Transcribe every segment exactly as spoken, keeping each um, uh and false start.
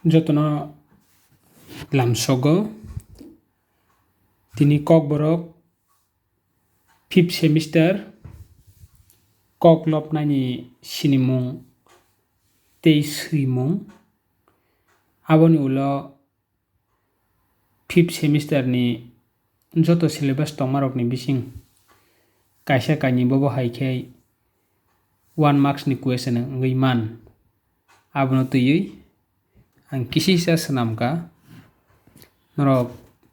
Jotono lamsogo. Tini Kokborok fifth semester koklopnani sinimung tei swimung. Aboni ulo fifth semester ni joto syllabus tongmarokni bising kaisa kainwi bobo hai khe one marks ni question wngwi man. Abono twiwi ang kisisa swnamkha. Norok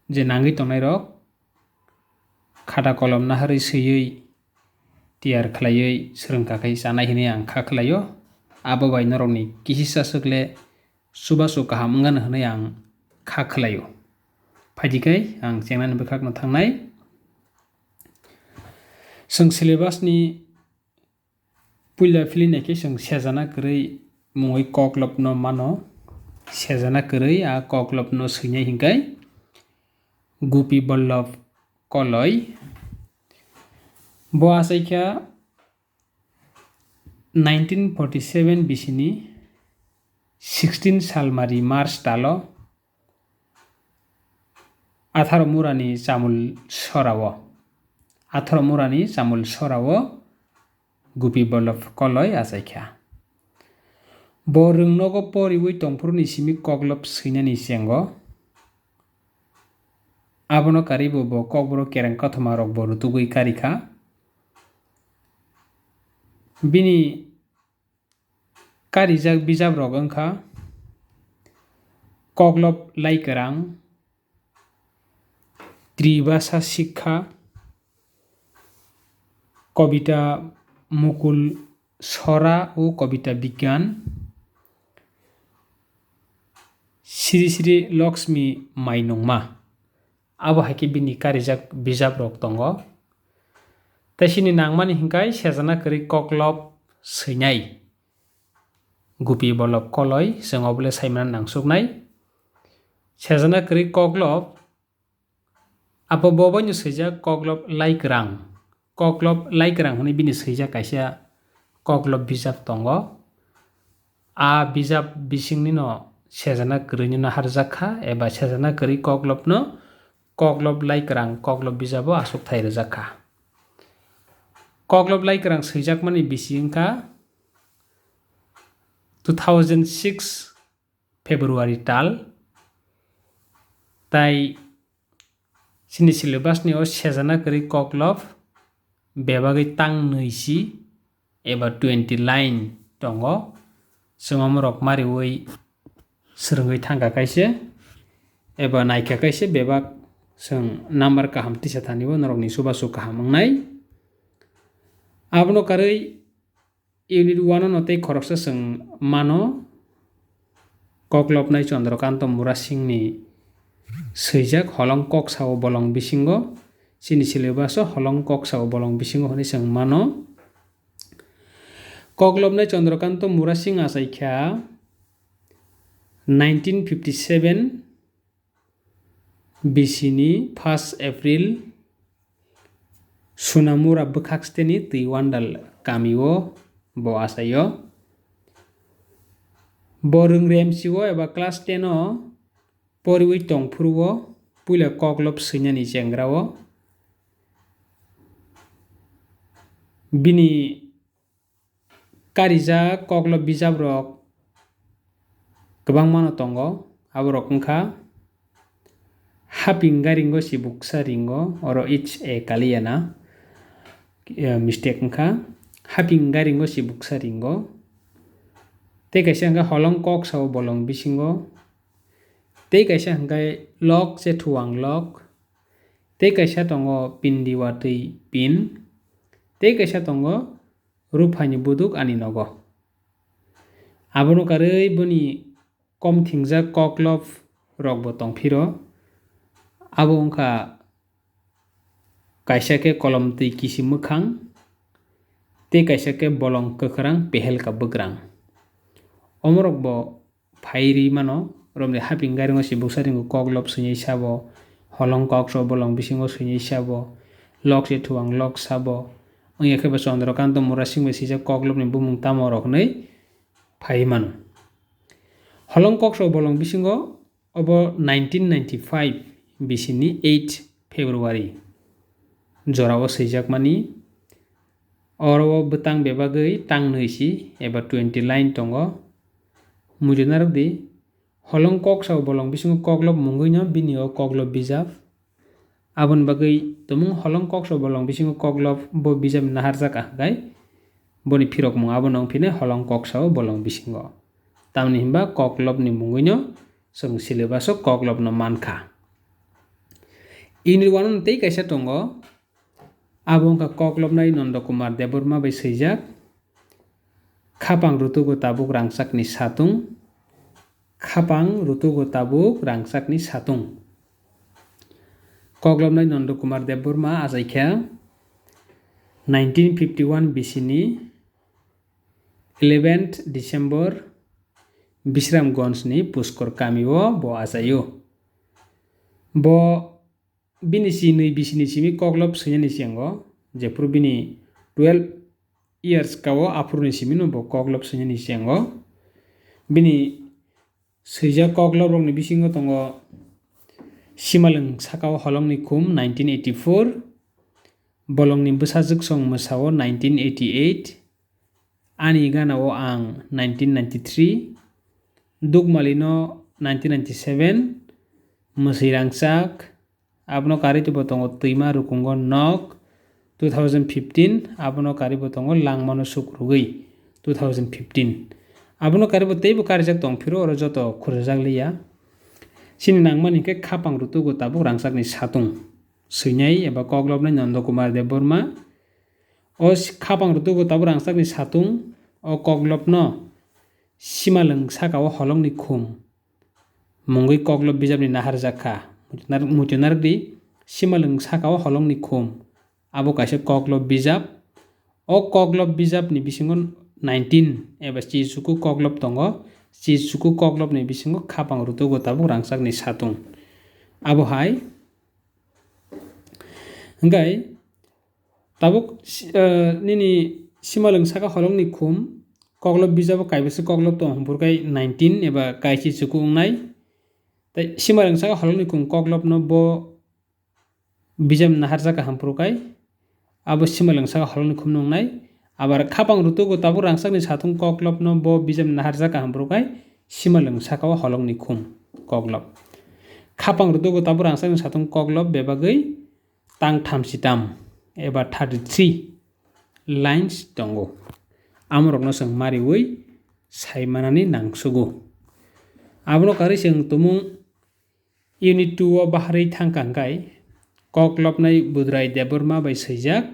je nangwi tongnairok khata kolom naharwi swiwi tiyar khlaiwi swrwngkha khe chanai hwnwi ang kha khlaio. Abo bai norokni kisisa swkle chubachu kaham wngano hwnwi ang kha khlaio. Phaidi khe ang chengnani bwkhakno thangnai. Chwng syllabus ni puila philinaikhe chwng sejana kwrwi mungwi koklopno mano. Sejana kwrwi a koklopno swinai hinkhe Gupi Ballabh Koloi. Bo achaikha nineteen forty seven bisini sixteen salmari March talo atharo murani chamul sorao, atharo murani chamul sorao Gupi Ballabh Koloi achaikha. Bo rwngnogo poriwi tongphuruni simi koklop swinani chengo. Abono karwibo bo kokborok kereng kothoma rokbo rutugwi karikha. Bini karijak bijap rok wngkha Koklop Laikwrang, Tribasa Sikha, Kobita Mukul Sora o Kobita Bigyan, Sri Sri Lakshmi Mainungma. Abo hai khe bini karijak bijap rok tongo. Tei sini nangmani hinkhai sejana kwrwi koklop swinai. Gupi Ballabh Koloi, chwng obole saimana nangsuknai. Sejana kwrwi koklop, abo bo baino swijak Koklop Laikwrang. Koklop Laikwrang hwnwi bini swijak kaisa koklop bijap tongo. A bijap bisingnino sejana kwrwinino harjak kha, eba sejana kwrwi koklopno Koklop Laikwrang koklop bijabo achukthai rwjak kha. Koklop Laikwrang swijakmani bisi wngkha two thousand six February tal, tai chini syllabus ni o sejana kwrwi koklop bebagwi tang nwi si eba twenty line tongo. Chwng omorok mariwi swrwngwi thangkha kaise eba naikha kaise bebak chwng number kaham tisa thani o norokni chubachu kaham wngnai. Abono karwi Unit one no tei khoroksa chwng mano, koklopnai Chandrakanta Murasingni swijak Holong Kok Sao Bolong Bisingo, chini syllabus o Holong Kok Sao Bolong Bisingo hwnwi chwng mano. Koklopnai Chandrakanta Murasing achaikha nineteen fifty seven bisini first April Sunamura bwkhak steni Twiwandal kamio bo achaio. Bo rwng remsio eba class ten o poriwi tongphuru o puila koklop swinani chengra o bini karijak koklop bijap rok kwbangma no tongo, aborok wngkha Haping Garingo Sibuksa Ringo, oro H A Kaliyana, eh, mistake wngkha, Haping Garingo Sibuksa Ringo, tei kaisa wngkha Holong Kok Sao Bolong Bisingo, tei kaisa hwnkhe Lok Chethuwang Lok, tei kaisa tongo Pindi Watwi Pin, tei kaisa tongo Ruphaini buduk ani nogo. Abono karwi boni kom thingjak koklop rokbo tongphiro. Abo wngkha kaisa khe kolom twi kisim mwkhang, tei kaisa khe bolong kwkhwrang pehelka bwkrang. Omorokbo phai rwi mano, romni Haping Garingo Sibuksa Ringo koklop swinai sabo, Holong Kok Sao Bolong Bisingo swinai sabo, Lok Chethuwang Lok sabo, wngya khe bo Chandrakanta Murasing bai swijak koklopni bumung tamo rok hwnwi phai mano. Holong kok sao bolong bisingo obo nineteen ninety-five bisini eight February jorao swijakmani. Oro o bwtang bebagwi tangnwi si eba twenty line tongo. Muitu narwk di, holong kok sao bolong bisingo koklop mungwino bini o koklop bijap. Aboni bagwi tumung holong kok sao bolong bisingo koklop bo bijapni naharjak ahwngkhai boni phirokmung abono wngphini holong kok sao bolong bisingo. Tamni hwnba koklopni mungwino chwng syllabus o koklopno mankha. Unit one tei kaisa tongo, abo wngkha koklopnai Nondo Kumar Debbarma bai swijak, Khapang rutugo tabuk rangchakni satung, Khapang rutugo tabuk rangchakni satung. Koklopnai Nondo Kumar Debbarma achaikha nineteen fifty one bisini eleventh December Bisramganjni Puskor kamio bo achaio. Bo bini chinwi bisini simi koklop swinani siyango, jephuru bini twelve years kao aphuruni simino bo koklop swinani siyango. Bini swijak kokloprokni bisingo tongo Simalwng sakao holongni khum nineteen eighty four, Bolongni bwsajwksong mwsao nineteen eighty eight, Ani ganao ang nineteen ninety three, Dukmalino nineteen ninety seven, Mwswi rangchak, abono karwi teibo tongo Twima rukungo nok two thousand fifteen, abono karwi bo tongo Langmano sukrugwi two thousand fifteen. Abono karwi bo teibo karijak tong phiro oro joto khurjak liya. Chini nangmani hwnkhe Khapang rutugo tabuk rangchakni satung swinai eba koklopnai Nondo Kumar Debbarma. O si-, Khapang rutugo tabuk rangchakni satung o koklopno Simalwng sakao holongni khum mungwi koklop bijapni naharjak kha. Muitu nar-, muitu narwkdi, Simalwng sakao holongni khum. Abo kaisa koklop bijap. O koklop bijapni bisingo nineteen eba chichuku koklop tongo. Chichuku koklopni bisingo Khapang rutugo tabuk rangchakni satung. Abo hai hwnkhe tabuk si-, eh, nini Simalwng saka holongni khum koklop bijabo kaibasa koklop tong hwnphurkhai nineteen eba kaisi chuku wngnai. Tei Simalwng saka holongni khum koklopno bo bijap naharjak kaham phurkhai abo Simalwng saka holongni khum wngnai. Abar Khapang rutugo tabuk rangchakni satung koklopno bo bijap naharjak kaham phurkhai Simalwng sakao holongni khum koklop. Khapang rutugo tabuk rangchakni satung koklop bebagwi tang thamsitam eba thirty three lines tongo. Amorokno chwng mariwi saimanani nangsugo. Abono karwi chwng tumung unit two o baharwi thangkha hwnkhe koklopnai Budrai Debbarma bai swijak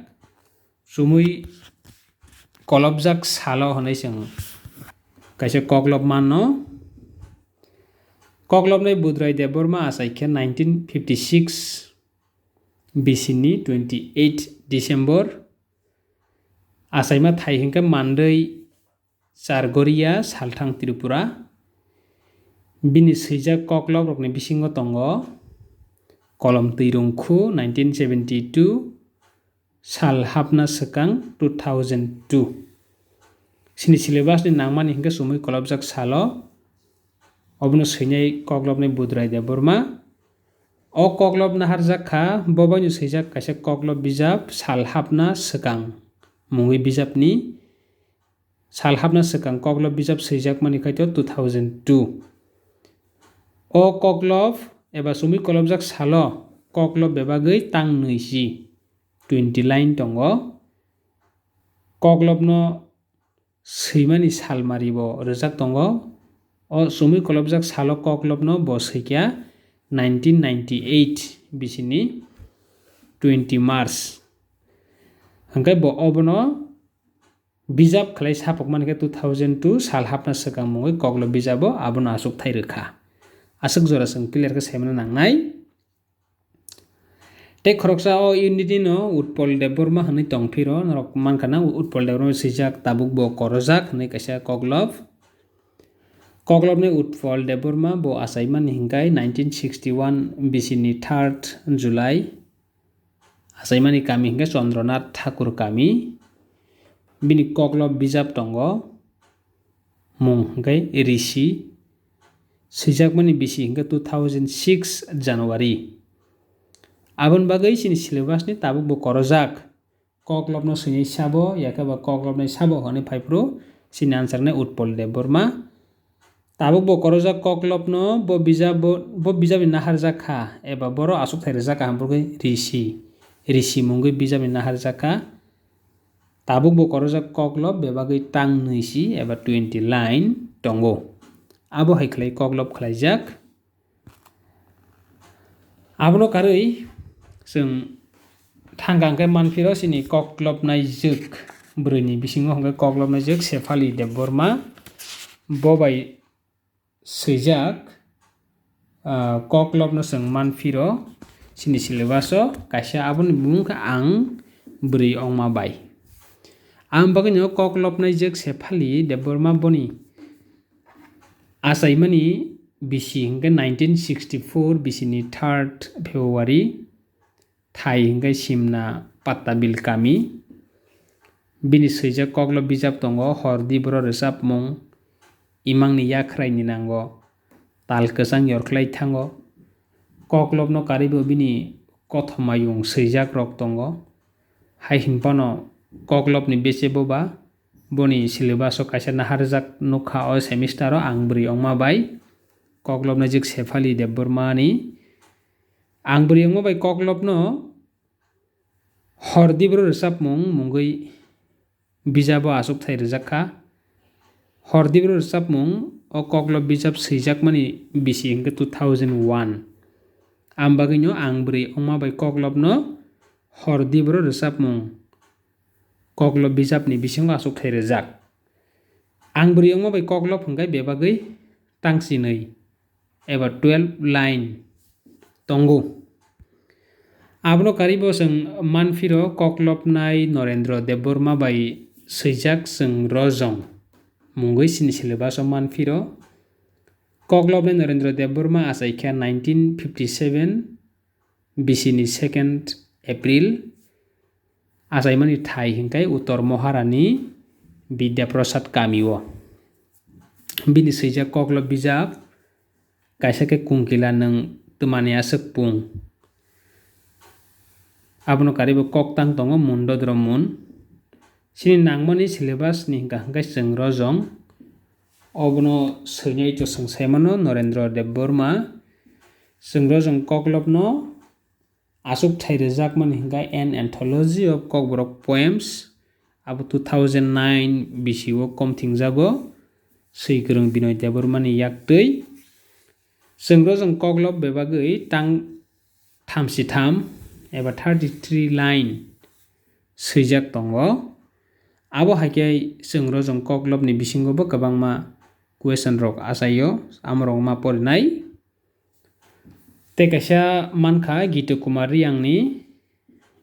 chumui kolopjak salo hwnwi chwng kaisa koklop mano. Koklopnai Budrai Debbarma achaikhe nineteen fifty six bisini twenty eight December. Achaima thai hwnkhe Mandwi Chargoria, Salthang, Tripura. Bini swijak kokloprokni bisingo tongo Kolom Twirungkhu nineteen seventy two, Sal Hapna Swkang two thousand two. Chini syllabus ni nangmani hwnkhe chumui kolopjak salo, obono swinai koklopnai Budrai Debbarma. O koklop naharjak kha, bo baino swijak kaisa koklop bijap Sal Hapna Swkang mungwi bijapni. Sal Hapna Swkang koklop bijap swijakmani khaito two thousand two. O koklop eba chumui kolopjak salo koklop bebagwi tang nwi si twenty line tongo. Koklopno swimani salmari bo rwjak tongo. O chumui kolopjak salo koklopno bo swikha nineteen ninety eight bisini twenty March. Hwnkhe bo obono bijap khlai sapokmani khe two thousand two Sal Hapna Swkang mungwi koklop bijabo abono achukthai rwkha. Aswk jora chwng clear khe saimano nangnai. Tei khoroksa o unit ni no Utpal Debbarma hwnwi tongphiro, norok mankha na Utpal Debbarma swijak tabuk bo korojak hwnwi kaisa koklop. Koklopni Utpal Debbarma bo achaimani hwnkhe nineteen sixty one bisini third July. Achaimani kami hwnkhe Chandranath Thakur kami. Bini koklop bijap tongo, mung hwnkhe Risi. swijakmani bisi hwnkhe two thousand six January. Aboni bagwi chini syllabus ni tabuk bo korojak. Koklopno swinai sabo, yakhe ba koklopnai sabo hwnwi phaiphuru chini answer nai Utpal Debbarma. Tabuk bo korojak koklopno bo bijabo, bo bijabni naharjak kha, eba boro aswk thai rijak kha, hamburgwi risi, risi mungwi bijabni naharjak kha. Tabuk bo korojak koklop bebagwi tang nwi si eba twenty line tongo. Abo hai khlai koklop khlaijak. Abono karwi chwng thangka hwnkhe manphiro chini koklopnai jwk, bwrwini bisingo hwnkhe koklopnai jwk Sefali Debbarma, bo bai swijak, ah, koklopno chwng manphiro chini syllabus-o kaisa, aboni bumung khe Ang Bwrwi Ongma Bai. Ang bagwino koklopnai jwk Sefali Debbarma boni achaimani bisi hwnkhe nineteen sixty-four bisini third February, thai hwnkhe Simna Pattabil kami. Bini swijak koklop bijap tongo, Hordi Boro Rwchapmung, Imangni Yakhraini Nango, Tal Kwchang Yorkhlai Thango. Koklopno karwibo bini kothomayung swijakrok tongo. Hai hwnphano koklopni bese boba boni syllabus-o kaisa naharjak nukha o semester-o Ang Bwrwi Ongma Bai. Koklopnai jwk Sefali Debbarmani Ang Bwrwi Ongma Bai koklopno Hordi Boro Rwchapmung mungwi bijabo aswk thai rijak kha. Hordi Boro Rwchapmung o koklop bijap swijakmani bisi hwnkhe two thousand one. Ang bagwino Ang Bwrwi Ongma Bai koklopno Hordi Boro Rwchapmung koklop bijapni bisingo aswk thai rijak. Ang Bwrwi Ongma Bai koklop hwnkhe bebagwi tangsinwi eba twelve line tongo. Abono karwibo chwng manphiro koklopnai Norendra Debbarma bai swijak Chwng Rojong mungwi chini syllabus-o manphiro. Koklopnai Norendra Debbarma achaikha nineteen fifty seven bisini second April. Achaimani thai hwnkhe Uttor Moharani Bidya Prasad kamio. Bini swijak koklop bijap kaisa khe Kunkila Nwng Twmani Aswk Pung. Abono karwibo koktang tongo Mundodro Mun. Chini nangmani syllabus ni hwnkha hwnkhe Chwng Rojong. Obono swinai to chwng saimano Norendra Debbarma. Chwng Rojong koklopno aswk thai rwjakmani hwnkha An Anthology of Kokborok Poems, abo two thousand nine bisio komthingjago Swikwrwng Binoy Debbarmani yaktwi. Chwng Rojong koklop bebagwi tang thamsitham eba thirty three line swijak tongo. Abo hai khe Chwng Rojong koklopni bisingo bo kwbangma question rok achaio, amorok ma porinai. Tei kaisa mankha Gito Kumar Riyangni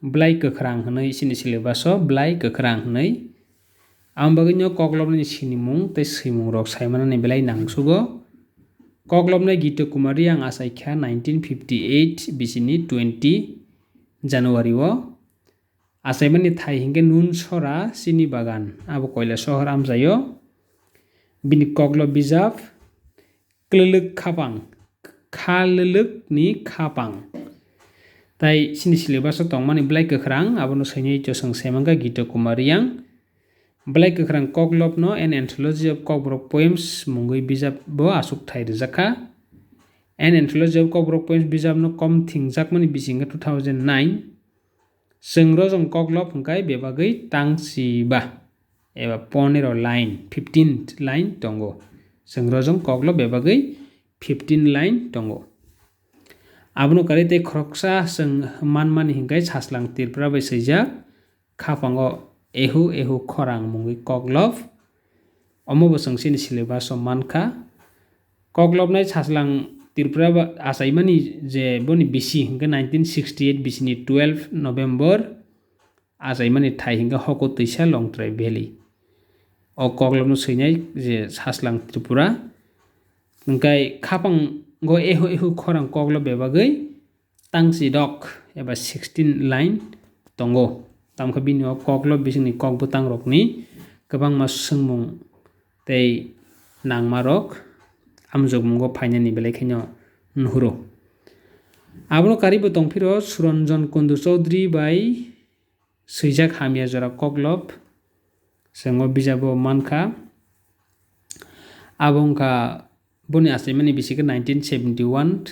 Bwlai Kwkhrang hwnwi chini syllabus-o Bwlai Kwkhrang hwnwi. Ang bagwino koklopnani sinimung tei swimung rok saimanani belai nangsugo. Koklopnai Gito Kumar Riyang achaikha nineteen fifty eight bisini twenty January-o. Achaimani thai hwnkhe Nunsora Chini Bagan, abo Koilasohor amchaio. Bini koklop bijap Kwlwlwk Khapang, Khalwlwkni Khapang. Tai chini syllabus-o tongmani Bwlai Kwkhrang, abono swinai to chwng saimankha Gito Kumar Riyang. Bwlai Kwkhrang koklopno An Anthology of Kokborok Poems mungwi bijap bo aswk thai rwjakha. An Anthology of Kokborok Poems bijapno komthingjakmani bisingkhe two thousand nine. Chwng Rojong koklop hwnkhe bebagwi tangsiba eba ponero line, fifteen line tongo. Chwng Rojong koklop bebagwi fifteen line tongo. Abono karwi tei khoroksa chwng manmani hwnkhe Sachlang Tripura bai swijak Khapango Ehu Ehu Khorang mungwi koklop. Omo bo chwng chini syllabus-o mankha. Koklopnai Sachlang Tripura ba achaimani je boni bisi hwnkhe nineteen sixty eight bisini twelve November achaimani thai hwnkhe Hoko Twisa Longtrai Valley. O koklopno swinai je Sachlang Tripura. Hwnkhe Khapango Ehu Ehu Khorang koklop bebagwi tangsi dok eba sixteen line tongo. Tamkhe bini o koklop bisingni kok bwtangrokni kwbangma swngmung tei nangmarok hamjokmungo phainani belai kheno nuhuro. Abono karwibo tongphiro Suranjan Kundu Chaudhary bai swijak Hamya Jora Koklop, chwng o bijabo mankha. Abo wngkha boni achaimani bisi khe nineteen seventy one,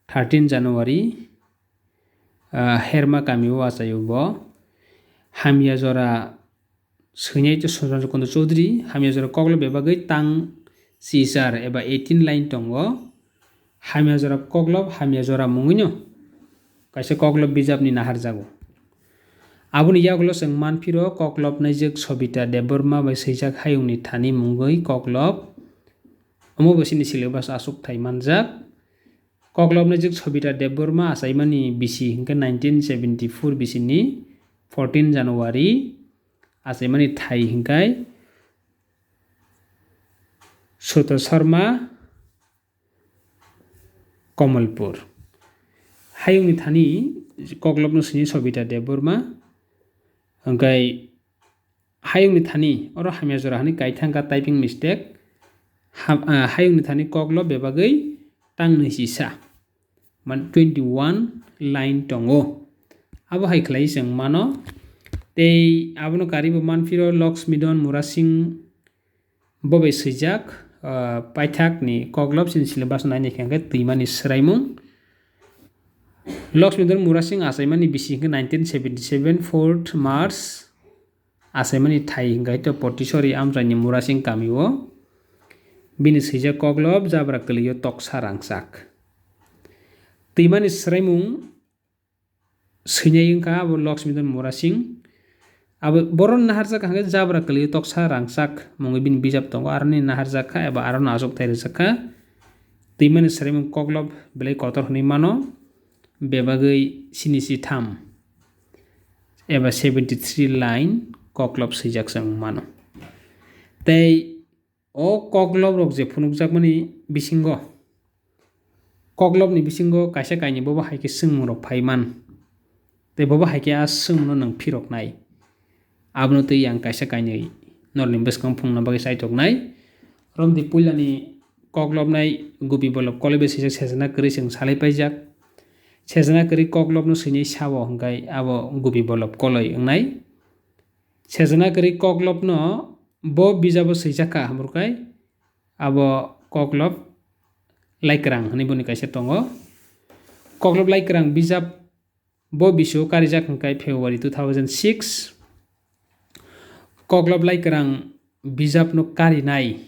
thirteen January, ah, Herma kami o achaio bo. Hamya Jora swinai to Suranjan Kundu Chaudhary, Hamya Jora Koklop bebagwi tang sisar eba eighteen line tongo. Hamya Jora Koklop, Hamya Jora mungwino kaisa Koklop bijapni naharjago. Aboni yagulo chwng manphiro Koklop naijwk Sobita Debbarma bai swijak Hayungni Thani mungwi Koklop. Omo bo chini syllabus aswk thai manjak. Koklop naijwk Sobita Debbarma achaimani bisi hwnkhe nineteen seventy four bisini fourteen January, achaimani thai hwnkhe Suto Sharma, Kamalpur. Hayungni Thani Koklopno swinai Sobita Debbarma, hwnkhe Hayungni Thani, oro Hamya Jora hwnwi kaithang kha, typing mistake. Ha-, ah, Hayungni Thani Koklop bebagwi tang nwi sisa, man twenty one line tongo. Abo hai khlai chwng mano. Tei abono karwibo manphiro Laxmidon Murasing, bo bai swijak, ah, paithakni Koklop chini syllabus naini khe hwnkhe Twimani Swraimung. Laxmidon Murasing achaimani bisi hwnkhe nineteen seventy seven fourth March, achaimani thai hwnkhe to Potisori amchaini Murasing kamio. Bini swijak Koklop jabra kwlwio toksa rangchak. Twimani Swraimung swinai wngkha abo Laxmidon Murasing. Abo borok naharjak hwnkhe jabra kwlwio toksa rangchak mungwi bini bijap tongo, aroni naharjak kha eba aroni achuk thai rwjak kha. Twimani Swraimung Koklop belai kotor hwnwi mano, bebagwi sini si tham eba seventy three line Koklop swijak se wng mano. Tei o Koklop rok je phunukjakmani bisingo, Koklopni bisingo kaisa kainwi bobo hai khe swngmung rok phai man. Tei bobo hai khe a swngmungno nwng phiroknai. Abono twi ang kaisa kainwi norokni bwskang phunukna bagwi chaitoknai. Romdi puilani Koklopnai Gupi Bolop Koloi bai swijak sejana kwrwi chwng salai paijak. Sejana kwrwi Koklopno swinai sao hwnkhe abo Gupi Bolop Koloi wngnai. Sejana kwrwi Koklopno bo bijabo swijak kha, hamrwkhai abo Koklop Laikrang hwnwi boni kaisa tongo. Koklop Laikrang bijap bo bisio karijak hwnkhe February two thousand six. Koklop Laikrang bijapno karinai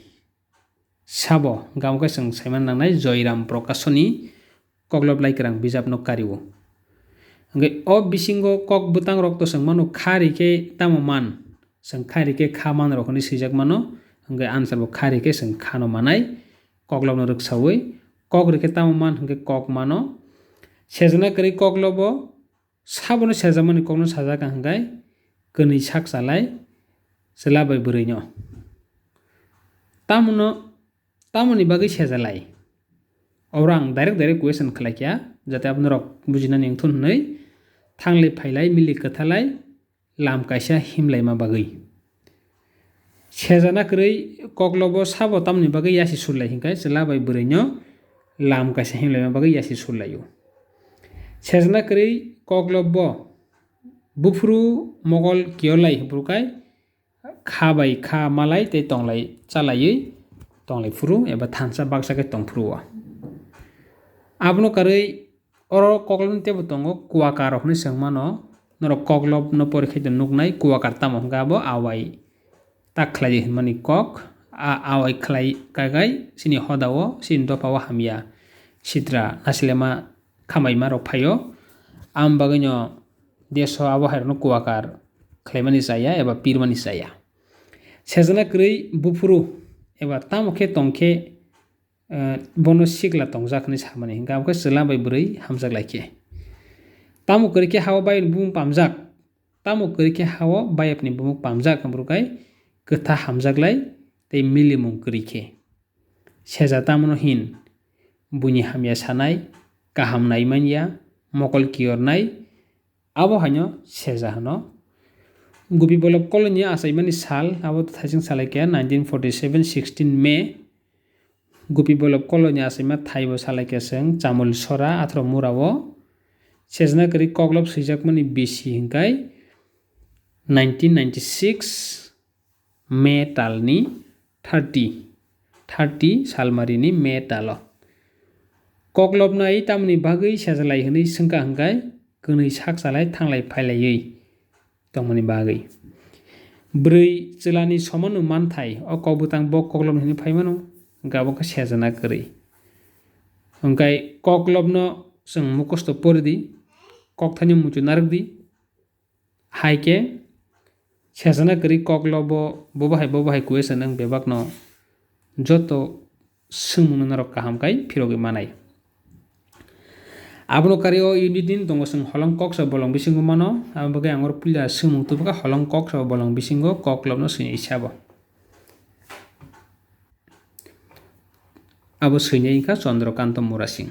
sabo, hwnkhe omo khe chwng saiman nangnai Joyram Prokashoni Koklop Laikrang bijapno kario. Hwnkhe o bisingo kok bwtang rok to chwng mano, kha ri khe tamo man? Chwng kha ri khe kha man rok hwnwi swijak mano, hwnkhe answer bo kha ri khe chwng khano manai, Koklopno rwksaui. Kok ri khe tamo man? Hwnkhe kok mano. Sejana kwrwi Koklobo sabono sejakmani kokno sajak ang hwnkhe kwnwi sak chalai chwla bai bwrwino. Tamono, tamoni bagwi sejalai? Oro ang direct direct question khlai kha, jate abono rok bujinani wngthun hwnwi thanglai phailai mili kwthalai lam kaisa himlaima bagwi. Sejana kwrwi Koklobo sabo tamoni bagwi yasi surlai hwnkhe chwla bai bwrwino lam kaisa himlaima bagwi yasi surlaio. Sejana kwrwi Koklobo buphuru mokol kiyorlai hwnkhe kha bai kha malai tei tonglai chalaiwi tonglai phuru eba thansa baksa khe tong phuru o. Abono karwi oro Koklopni teibo tongo, kuakar rok hwnwi swng mano. Norok Koklopno porikhe nuknai, kuakar tamo hwnkhe abo awai ta khlai hwnmani kok, a awai khlai kagai chini hoda o, chini dopha o hamya sitra nasilema khamaima rok phaio. Am bagwino deso abo hai rokno kuakar khlaimani chaya eba pirmani chaya. Sejana kwrwi buphuru eba tamo khe tong khe, eh, bono sikla tongjak hwnwi samani hwnkhe, abo khe chwla bai bwrwi hamjak lai khe. Tamo kwrwi khe ha-o bayapni bumung pamjak, tamo kwrwi khe ha-o bayapni bumung pamjak, hwnbrwkhai kwtha hamjak lai tei milimung kwrwi khe. Seja tamono hin? Buini hamya sanai, kaham nai manya, mokol kiyornai, abo haino seja hwno. Gupi Bolop Koloini achaimani sal, abo thaising salai khe nineteen forty seven sixteen May. Gopi Ballabh Koloni achaima thaibo salaikha chwng Chamul Sora atharo mura o. Sejna kwrwi koklop swijakmani bisi hwnkhe nineteen ninety-six May talni thirty, thirty salmarini May talo. Koklopnai tamoni bagwi sejalai hwnwi swngkha hwnkhe kwnwi sak chalai thanglai phailaiwi tongmani bagwi. Bwrwi chwlani somano manthai o kok bwtang bo koklopni hwnwi phaimano, hwnkhe abo khe sejana kwrwi. Hwnkhe koklopno chwng mukhosto poridi, kokthaino muitu narwkdi. Hai khe sejana kwrwi koklobo bo bahai bo bahai question wng bebakno joto swngmungno norok kaham khai phirogwi manai. Abono karwi o unit ni tongo chwng holong kok sa bolong bisingo mano, abo bagwi ang oro puila swngmung tubukha holong kok sa bolong bisingo koklopno swngwi sabo. Abo swinai wngkha Chandrakanta Murasing.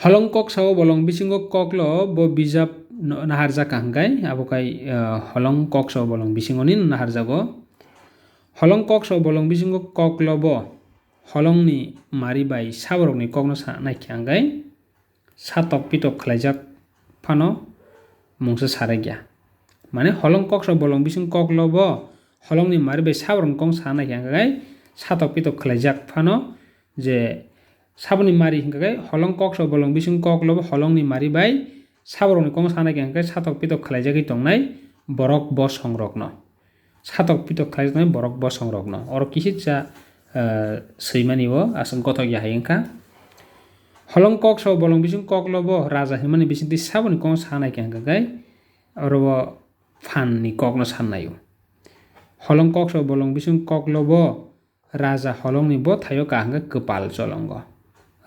Holong kok sao bolong bisingo koklo bo bijap no-, naharjak kha hwnkhe, abo kai, eh, holong kok sao bolong bisingo ni naharjago. Holong kok sao bolong bisingo koklo bo holongni mari bai saborokni kokno sa naikha hwnkhe, satok pitok khlaijak phano mungsa sarakya. Mane holong kok sao bolong bising koklo bo holongni mari bai saborokni kok sa naikha hwnkhe, satok pitok khlaijak phano je saboni mari hwnkhe holong kok sao bolong bising koklo bo holongni mari bai saborokni kok sa naikha hwnkhe satok pitok khlaijagwi tongnai borok bosongrokno. Satok pitok khlai tongnai borok bosongrokno. Oro kisitsa, eh, swimani bo aswk gothok ya hai wngkha. Holong kok sao bolong bising koklo bo raja hwnmani bisingtwi saboni kok sa naikha hwnkhe oro bo phanni kokno sannaio. Holong kok sao bolong bising koklo bo raja holongni bo thaio ka hwnkhe kwpal cholongo.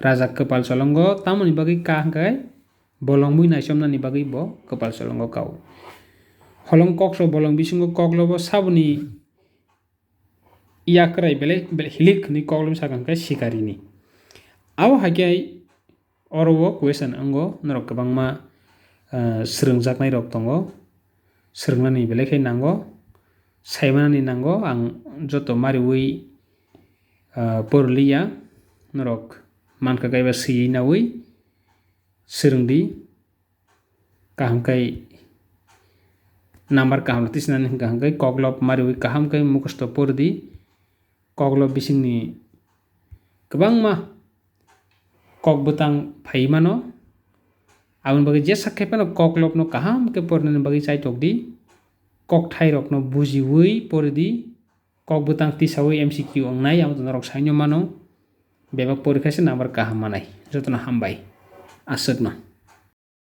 Raja kwpal cholongo tamoni bagwi ka hwnkhe bolongwi naichomnani bagwi bo kwpal cholongo kao. Holong kok sao bolong bisingo koklo bo saboni yakrai belai belai hilik hwnwi koklom sakha hwnkhe sikarini. Abo hai khe oro o question wngo norok kwbangma, ah, swrwngjaknai rok tongo. Swrwngnani belai khe nango, saimanani nango, ang joto mariwi, ah, porliya, norok mankha kaiba swiwi nawi swrwngdi. Kaham khe number kaham tisnani hwnkha hwnkhe koklop mariwi kaham khe mukhusto pordi. Koklop bisingni kwbangma kok bwtang phai mano. Aboni bagwi jesa khe phano koklopno kaham khe porinani bagwi chaitokdi. Kokthairokno bujiwi poridi. Kok bwtang tisawi M C Q wngnai, amo to norok saino mano. Bebak porikha se number kaham manai. Jotono hambai. Aswkno.